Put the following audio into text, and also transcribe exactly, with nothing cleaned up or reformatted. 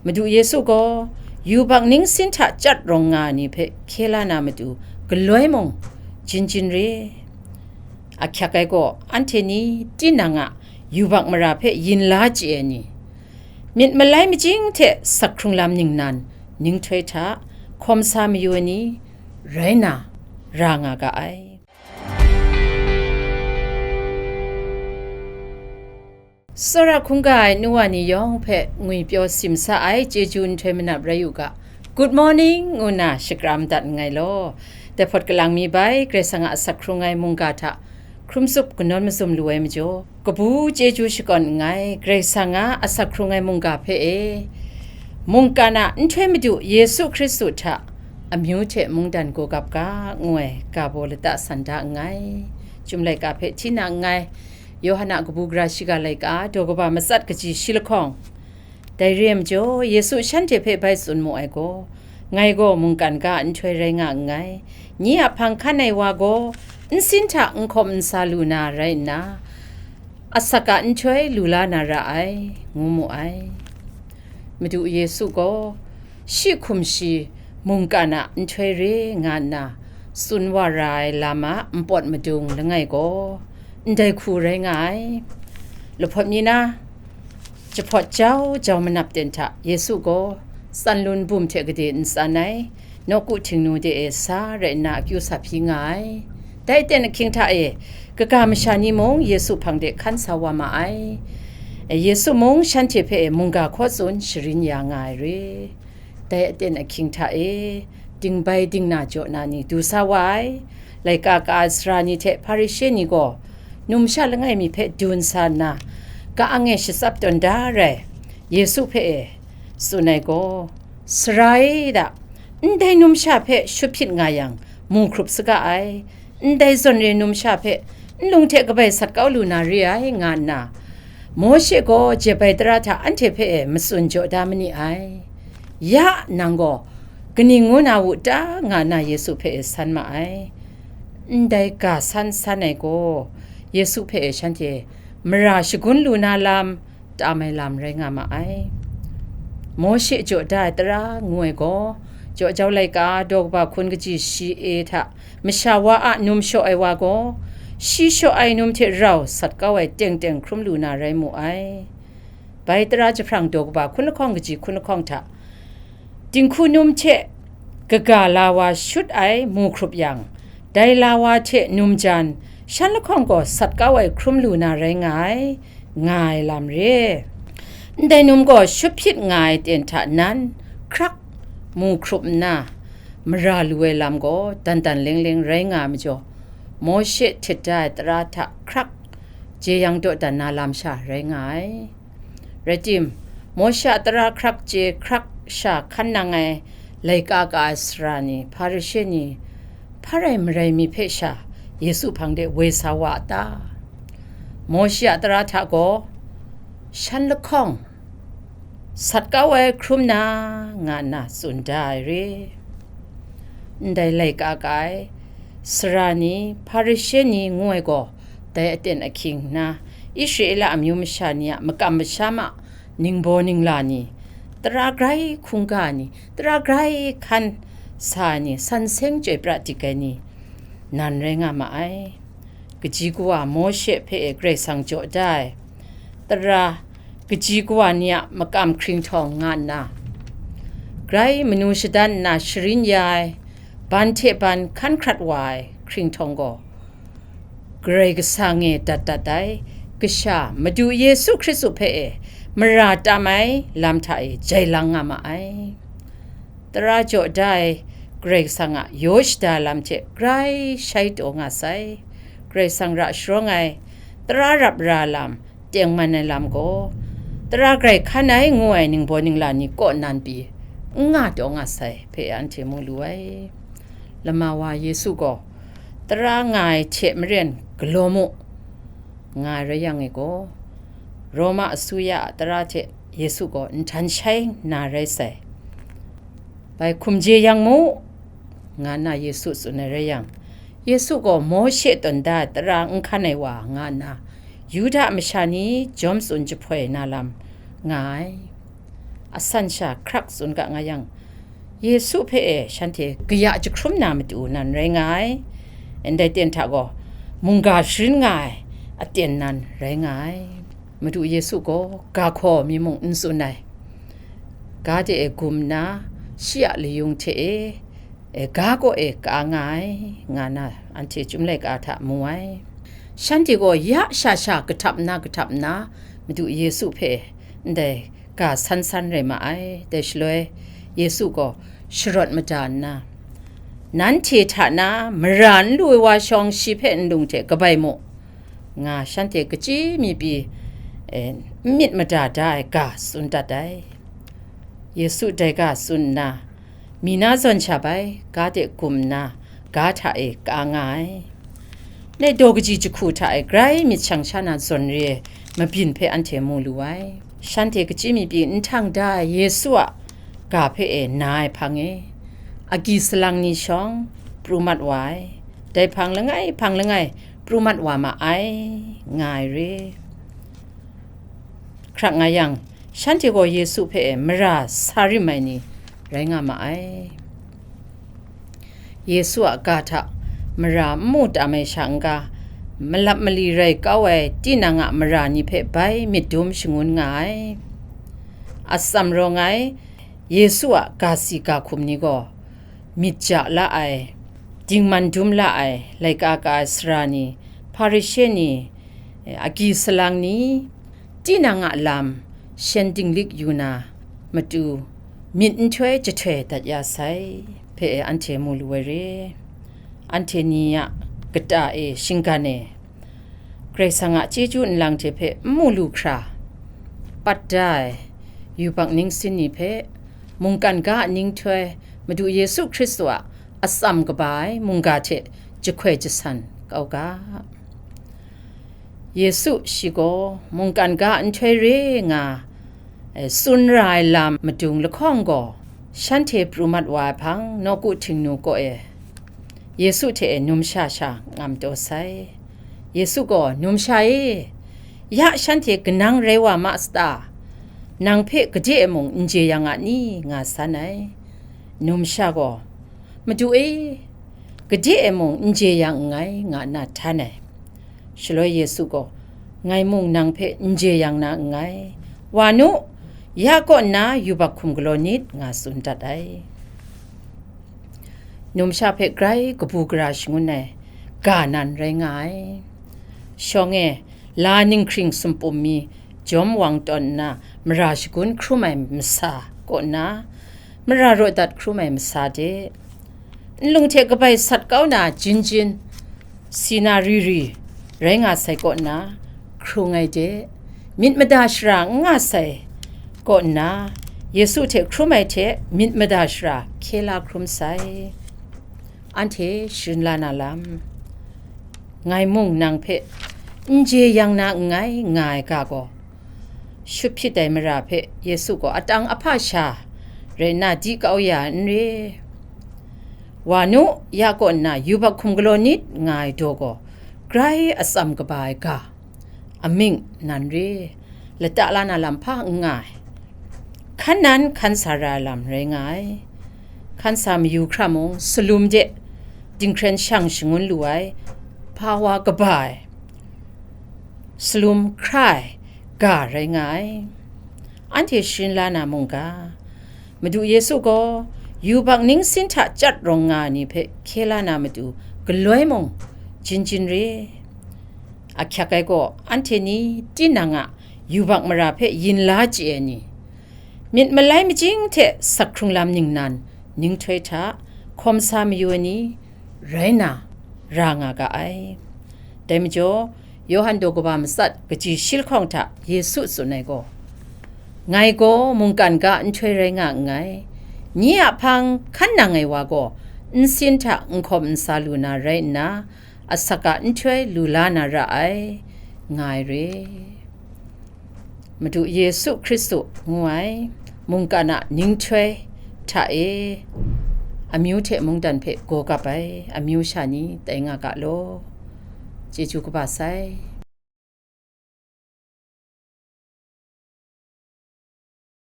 Madu Yesu gaw yubak ningsin hta chyat rawng nga ai ni hpe hkye la na matu galoi mung jin jin re. Ahkyak ai gaw, anhte ni tinang a yubak mara hpe yin la chye ai ni, myit malai majing hte sak hkrung lam ningnan ninghtoi hta hkawm sa mayu ai ni rai na ra nga ga ai. Tsawra hkungga ai nu wa ni yawng hpe ngwipyaw sim sa ai chyeju nhtoi manap rai u ga. Good morning, ngu nna shakram dat nngai law. Dai hpawt kalang mi bai, Karai Kasang a asak hkrung ai mungga hta hkrum tsup kanawn mazum lu ai majaw, kabu chyeju shakawn nngai, Karai Kasang a asak hkrung ai mungga hpe e. Mungkan a nhtoi Madu Yesu Hkristu hta amyu hte mungdan gawgap ga, ngu ai ga baw lata san da nngai. Chyum laika hpe hti na nngai. Yawhan a kabu gara shiga laika, daw kaba matsat kaji shi lahkawng. Dai re ai majaw, Yesu shanhte hpe bai tsun mu ai gaw, "Ngai gaw mungkan ga a nhtoi rai nga nngai. Nye a hpang hkan ai wa gaw nsin hta n hkawm n sa lu na rai nna, asak a nhtoi lu la na ra ai," ngu mu ai. Madu Yesu gaw shi hkum shi mungkan a nhtoi re nga nna tsun wa ra ai lam a npawt madung langai gaw ndai hku rai nga ai. Lahpawt mi na, jahpawt jau jau manap ten hta Yesu gaw tsanlun bum hte gade n tsan ai, nawku Htingnu de e sa rai nna akyu sa hpyi nga ai. Dai aten ahkying hta e, kaga masha ni mung Yesu hpang de hkan sa wa ma ai. Yesu mung shanhte hpe mungga hkaw tsun sharin ya nga ai re. Dai aten ahkying hta e, dingbai dingna jaw na ni du sa wa ai. Laika ka ai sara ni hte Hparishe ni gaw, numsha langai mi hpe dun sa nna, ka-ang e shatsap tawn da rai, Yesu hpe e tsun ai gaw, "Sara e da, ndai numsha hpe shut hpyit nga yang, mu hkrup saga ai, ndai zawn re numsha hpe nlung hte kabai sat kau lu na re ai," nga nna, Mawshe gaw jep ai tara hta anhte hpe e matsun jaw da ma ni ai. Ya nang gaw kaning ngu na wu ta, nga nna Yesu hpe e san ma ai. Ndai ga san san ai gaw, Yesu hpe e shanhte mara shagun lu na lam, tam ai lam rai nga ma ai. Mawshe jaw da ai tara ngu ai gaw, jaw jau laika daw kaba hkun kaji shi e hta masha wa a num shaw ai wa gaw, shi shaw ai num hte rau sat kau ai teng teng hkrum lu na rai mu ai. Bai tara jahprang daw kaba hkun lahkawng kaji hkun lahkawng hta, dinghku num hte kaga la wa shut ai mu hkrup yang, dai la wa hte num jan, shan lahkawng gaw sat kau ai hkrum lu na rai nga ai, nga ai lam re. Ndai num gaw shut hpyit nga ai ten hta nan, hkrak mu hkrup nna, mara lu ai lam gaw dan dan leng leng rai nga ai majaw, Mawshe htit da ai tara hta hkrak jeyang dawdan na lam sha rai nga ai. Rai tim, Mawshe a tara hkrak chye hkrak sha hkan nang ai laika ka ai sara ni, Hparishe ni, hpa rai marai mi hpe sha Yesu hpang de woi sa wa a ta? Mawshe a tara hta gaw, shan lahkawng sat kau ai hkrum na, nga nna tsun da ai re. Ndai laika ka ai sara ni, Hparishe ni ngu ai gaw, dai aten ahkying na, Israela amyu masha ni a makam masham a ningbaw ningla ni, tara grai hkungga ni, tara grai hkan sa ai ni, san seng chyoi pra dik ai ni, nan rai nga ma ai. Kaji kawa Mawshe hpe e Karai Kasang jaw da ai tara, kaji kawa ni a makam hkringhtawng nga nna, grai manu shadan nna sharin ya ai, ban hte ban hkan hkrat wa ai hkringhtawng gaw, Karai Kasang e dat dat ai Kasha Madu Yesu Hkristu hpe e mara tam ai lam hta e jai lang nga ma ai. Tara jaw da ai Karai Kasang a yaw shada lam hte grai shai taw nga sai. Karai Kasang ra sharawng ai tara rap ra lam, tengman ai lam gaw, tara grai hkan ai ngu ai ningbaw ningla ni kaw nan pyi n nga taw nga sai hpe anhte mu lu ai. Lama wa Yesu gaw, "Tara nga ai hte maren galaw mu," nga ai rai yang e gaw, Roma asuya a tara hte Yesu gaw nhtan shai na rai sai. Bai hkum je yang mu, nga nna Yesu tsun ai rai yang, Yesu gaw Mawshe tawn da ai tara n hkan ai wa nga nna, Yuda masha ni jawm tsun jahpoi na lam nga ai. asan sha hkrak tsun ga nga yang, Yesu hpe e shanhte kaya jahkrum na matu nan rai nga ai. Ndai ten hta gaw, mungga sharin nga ai aten nan rai nga ai. Madu Yesu gaw ga hkaw mi mung n tsun ai. Ga de e gum nna, shi a layung hte e, e, ga kaw e ka nga ai, nga na anhte Chyum laika hta mu ai. Shanhte gaw ya sha sha kahtap nna, kahtap nna, Madu Yesu hpe ndai ga san san rai ma ai. Dai shaloi, Yesu gaw sharawt mada nna, "Nanhte hta na mara n lu ai wa shawng shi hpe nlung hte kabai mu," nga shanhte kachyi mi pyi, e, n myit mada da ai ga tsun dat ai. Yesu dai ga tsun nna, mi na zawn sha bai, ga de gum nna, ga hta e ka nga ai. Nai daw kaji jahku hta e grai myit shang sha na zawn re ai mabyin hpe anhte mu lu ai. Shanhte kachyi mi pyi nhtang da ai Yesu a ga hpe e na ai hpang e, agyi salang ni shawng pru mat wa ai. Dai hpang langai hpang langai pru mat wa ma ai, nga ai re. Hkrak nga yang, shanhte gaw Yesu hpe mara sa rim ai ni rai nga ma ai. Yesu a ga hta mara n mu tam ai sha n-ga, malap mali rai kau ai tinang a mara ni hpe bai myit dum shangun nga ai. Atsam rawng ai Yesu a ga si ga hkum ni gaw, myit ja la ai, dingman dum la ai, laika ka ai sara ni, Hparishe ni, agyi salang ni, tinang a lam shen dinglik yu na matu, myit nhtoi jahtoi dat ya sai hpe anhte mu lu ai re. Anhte ni a kata e shinggan e, Karai Kasang a chyeju nlang hte hpe n mu lu hkra, pat da ai yubak ningsin ni hpe, mungkan ga a ninghtoi, Madu Yesu Hkristu a atsam kaba ai mungga hte jahkoi jasan kau ga. Yesu shi gaw mungkan ga nhtoi re nga, e, tsun ra ai lam madung lahkawng gaw, shanhte pru mat wa ai hpang nawku Htingnu kaw e Yesu hte e numsha sha ngam taw sai. Yesu gaw, "Numsha e, ya shanhte kanang rai wa ma sata? Nang hpe gade e mung n jeyang a ni?" nga san ai. Numsha gaw, "Madu e, gade e mung n jeyang nngai," nga nna htan ai. Shaloi Yesu gaw, "Ngai mung nang hpe n jeyang na nngai. Wa nu, ya kaw nna yubak hkum galaw nit," nga tsun dat ai. Numsha hpe grai kabu gara shangun ai ga nan rai nga ai. Shawng e, la ninghkring sumpum mi jawm wang tawn nna mara shagun hkrum ai masa kaw nna, mara raw dat hkrum ai masa de, nlung hte kabai sat kau na jin jin, si na ri ri rai nga sai kaw nna, hkrung ai de, myit mada shara n nga sai kaw nna, Yesu hte hkrum ai hte myit mada shara hkye la hkrum sai. Anhte sharin la na lam, ngai mung nang hpe n jeyang na nngai, nga ai ga gaw, shut hpyit ai mara hpe Yesu gaw atang ahpa sha rai nna di kau ya ai n re. Wa nu, ya kaw nna yubak hkum galaw nit, nga ai daw gaw, grai atsam kaba ai ga, amying nan re, lata la na lam hpa n nga ai, hkan nan hkan sa ra ai lam rai nga ai. Hkan sa mayu hkra mung, salum de dinghkren shang shangun lu ai, hpa wa kaba ai, salum hkra ai ga rai nga ai. Anhte sharin la na mungga, Madu Yesu gaw yubak ningsin hta chyat rawng nga ai ni hpe hkye la na matu galoi mung jin jin re. Ahkyak ai gaw, anhte ni tinang a yubak mara hpe yin la chye ai ni, myit malai majing hte sak hkrung lam ningnan ninghtoi hta hkawm sa mayu ai ni rai na ra nga ga ai. Dai majaw, Yawhan daw kaba matsat kaji shi lahkawng hta Yesu tsun ai gaw, "Ngai gaw mungkan ga nhtoi rai nga nngai. Nye a hpang hkan nang ai wa gaw nsin hta n hkawm n sa lu na rai nna, asak a nhtoi lu la na ra ai," nga ai re. Madu Yesu Hkristu ngu ai mungkan a ninghtoi hta e, amyu hte mungdan hpe gaw kap ai amyu sha ni tai nga ga law. Chyeju kaba sai.